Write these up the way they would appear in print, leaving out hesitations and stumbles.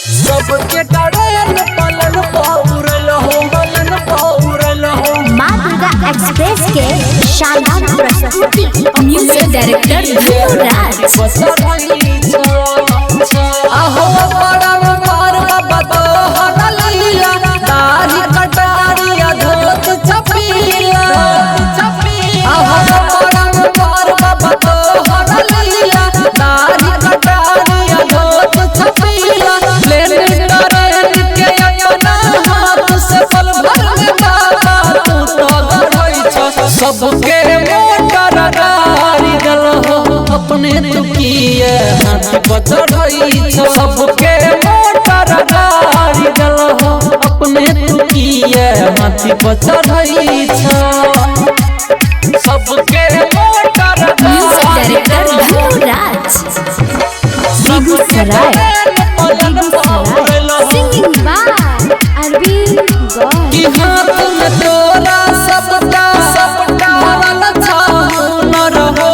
सबके डरेल पलन पौरल हो, पलन पौरल हो। माँ दुर्गा एक्सप्रेस के शानदार प्रस्तुति। Music director Dhanuraj. आहो परम पार बाबा तोहर लीला, दाढ़ी कटारिया धोत छपीला। आहो परम पार बाबा तोहर लीला, दाढ़ी कटारिया धोत छपीला। प्लेन ट्रेन के अपना हाथ से पल भर में बाबा तू तो गढ़ै छ। सबके मोटर गाड़ी देलहो, अपने तू किए हाथी पर चढ़ै छ। सबके मोटर गाड़ी देलहो, अपने तू किए हाथी पर चढ़ै छ। सबके मोटर music director Dhanuraj. Begusarai. Singing by Arvind Gaur. कि हाथ में तोरा सबटा सबटा भरल छहुनर हो,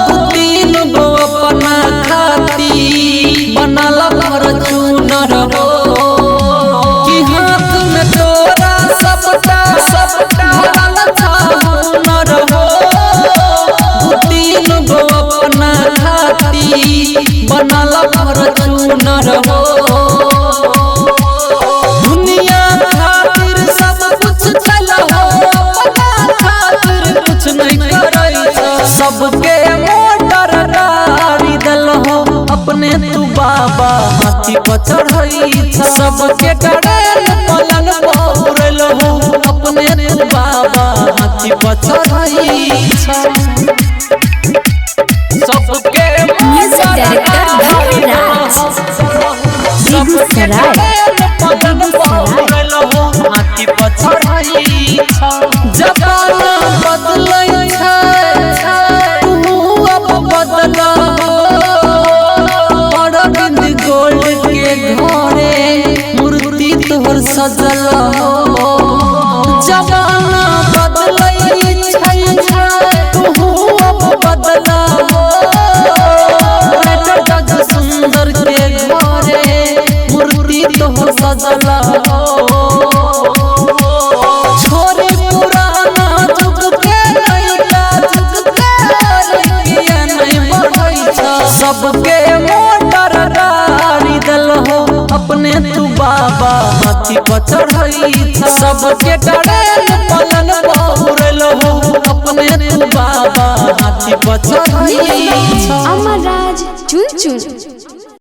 दू तीन गो अपना खाती बनल फॉर्च्यूनर हो। कि हाथ में तोरा सबटा सबटा भरल छहुनर हो, दू तीन गो अपना खाती बनल फॉर्च्यूनर हो। दुनिया खातिर सब कुछ चल हो, अपना खातिर कुछ नहीं करै छ। सबके मोटर गाड़ी देलहो, अपने तू बाबा हाथी पर चढ़ै छ। सबके डरेल पलन पौरल हो, अपने तू बाबा हाथी पर चढ़ै छ। सबके म्यूजिक डायरेक्टर धनुराज। बेगूसराय। जमाना बदलै छै, तू अब बदल हो। अरविंद गोल्ड के घरे मूर्ति तोहर सजल हो। जमाना बदलै छै, तू अब बदल हो। राइटर जज सुंदर के घरे मूर्ति तोहर सजल हो। छोरे पुराना जुग के नैका जुग के लड़किया नहीं बढ़ै छ। सबके मोटर गाड़ी देलहो, अपने तू बाबा हाथी पर चढ़ै छ। सबके डरेल पलन पौरल हो, अपने तू बाबा हाथी पर चढ़ै छ। अमर राज चुनचुन।